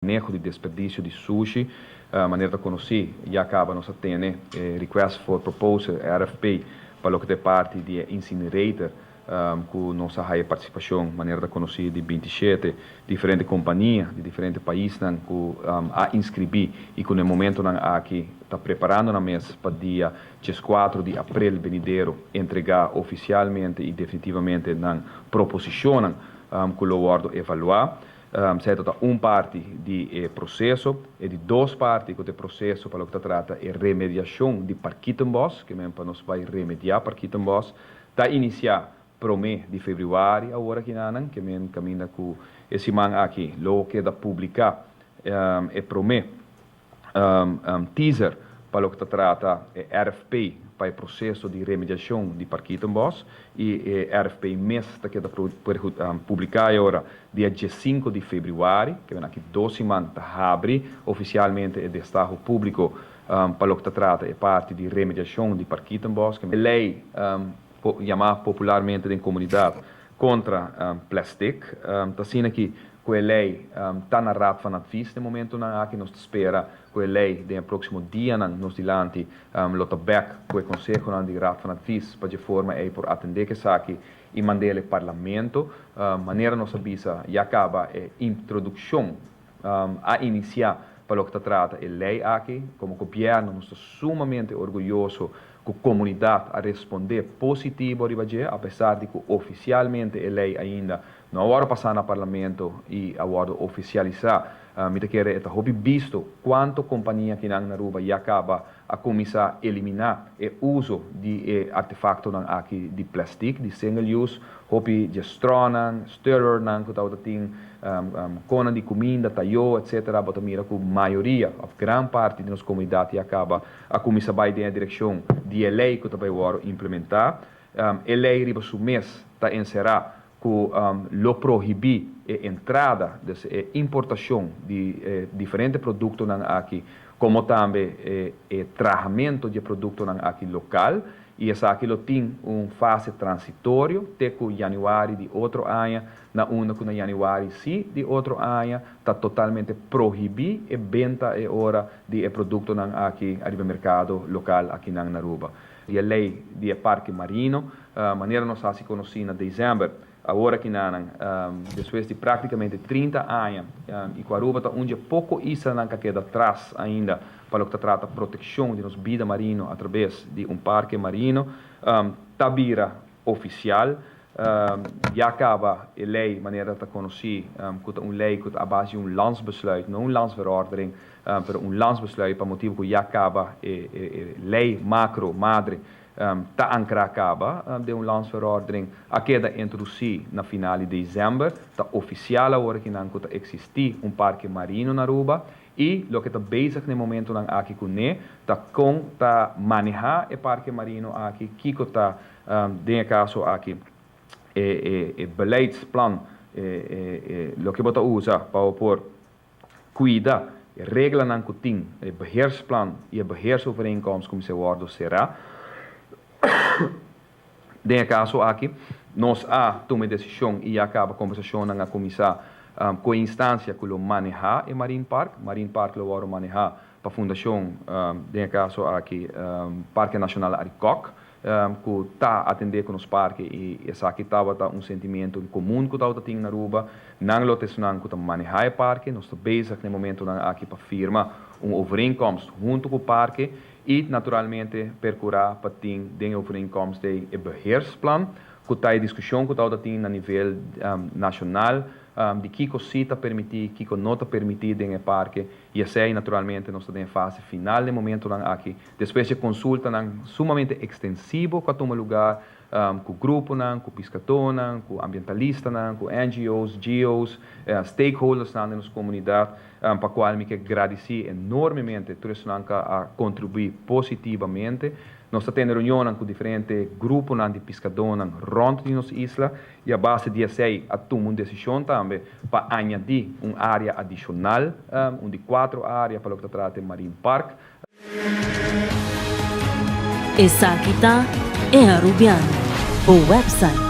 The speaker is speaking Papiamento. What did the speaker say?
Maneho di desperdicio di sushi, manera ta conoci, ya caba nos a tene e Request for Proposal, RFP, pa loke ta e parti di e incinerator cu nos a haya participacion, manera ta conoci, di 27 diferente compania di diferente paisnan cu a inscribi y cu na e momentonan aki ta preparando nan mes pa dia 14 di april benidero entrega oficialmente y definitivamente nan proposicionnan cu lo wordo evalua. Esei ta un parti di e proseso. E di dos parti ku ta e proseso pa loke ta trata e remediashon di Parkietenbos, ke men pa nos bai remediá Parkietenbos, ta inisiá promé di febrüari awor akinanan, ke men kaminda ku e siman aki lo keda publiká e promé teaser pa loke ta trata e RFP pa e proseso di remediashon di Parkietenbos i e RFP mes ta keda publiká e ora dia 15 di febrüari, ke men aki 2 siman ta habri ofisialmente e destaho públiko pa loke ta trata e parti di remediashon di Parkietenbos. E lei yamá popularmente den komunidat kontra plastic ta asina ku ku e lei ta na Raad van Advies na momentonan aki. Nos ta spera ku e lei den próksimo dianan nos dilanti lo ta bèk ku e konsehonan di Raad van Advies pa di forma ei por atendé ku esaki i mand'é parlamento. Manera nos a bisa ya kaba, e introdukshon a inisiá pa loke ta trata e lei aki. Komo gobièrnu nos ta sumamente orguyoso ku komunidat a respondé positivo riba dje, apesar di ku ofisialmente e lei ainda no a wòrdu pasá na parlamento i a wòrdu ofisialisá. Mi ta kere e ta hopi bisto kuantu kompania akinan na Aruba ya kaba a kuminsá eliminá e uso di e artefaktonan aki di plastic, di single use, hopi di strawnan, stirrernan ku tabata tin konan di kuminda, tayó, etc. Bo ta mira ku mayoria òf gran parti di nos komunidat ya kaba a kuminsá bai den e direkshon di e lei ku ta bai wòrdu implementá. E lei riba su mes ta enserá ku lo prohibí e entrada, dus e importashon di diferente produktonan aki, komo tambe e trahamentu di e produktonan aki lokal, i esaki lo tin un fase transitorio te ku yanüari di otro aña, na unda ku na yanüari sí di otro aña ta totalmente prohibí e benta e ora di e produktonan aki ariba merkado lokal akinan na Aruba. Di e lei di e parke marino, manera nos hasi konosí na desèmber, awor akinanan, despues di práktikamente 30 aña i ku Aruba ta un di e poko islanan ku a keda atras ainda pa loke ta trata protekshon di nos bida marino atraves di un parke marino, ta bira ofisial. Ya kaba e lei manera ta konosí, ku ta un lei ku ta a base di un landsbesluit, no un landsverordening, pero un landsbesluit, pa motibu ku ya kaba e lei makro madre ta ankrá kaba den un landsverordening, a keda introdusí na final di desèmber. Ta ofisial awor akinan ku ta eksistí un parke marino na Aruba i loke ta bezig na e momentonan aki kuné ta kon ta manehá e parke marino aki, kiko ta den e kaso aki e beleidsplan, loke bo ta usa pa por kuida e reglanan ku tin, e beheersplan i e beheersovereenkomst ku mester wòrdu será. Den e kaso aki nos a tuma e desishon i ya kaba kombersashonnan a kuminsá ku e instansia ku lo manehá e Marine Park. Marine Park lo wòrdu manehá pa fundashon, den e kaso aki Parke Nashonal Arikok, ku ta atendé ku nos parke, i esaki tabata un sentimentu komun ku tabata tin na Aruba. Nan lo ta esnan ku ta manehá e parke. Nos ta bezig na e momentonan aki pa firma un overeenkomst huntu ku parke i naturalmente perkurá pa tin den e overeenkomst ei e beheersplan, ku ta e diskushon ku tabata tin na nivel nashonal di kiko si ta permití, kiko no ta permití den e parke, i esei naturalmente nos ta den e fase final den momentonan aki despues di e konsultanan sumamente ekstensivo ku a tuma lugá ku gruponan, ku piskadónan, ku ambientalistanan, ku NGO's, GO's, stakeholdersnan den nos komunidat, pa kual mi ke gradisí enormemente tur esnan ku a kontribuí positivamente. Nos ta tene reunionnan ku diferente gruponan di piskadónan rònt di nos isla i a base di esei a tuma un desishon tambe pa añadí un área adishonal, un di kuatro área pa loke ta trata e Marine Park. Esaki ta E Arubiano, bo website.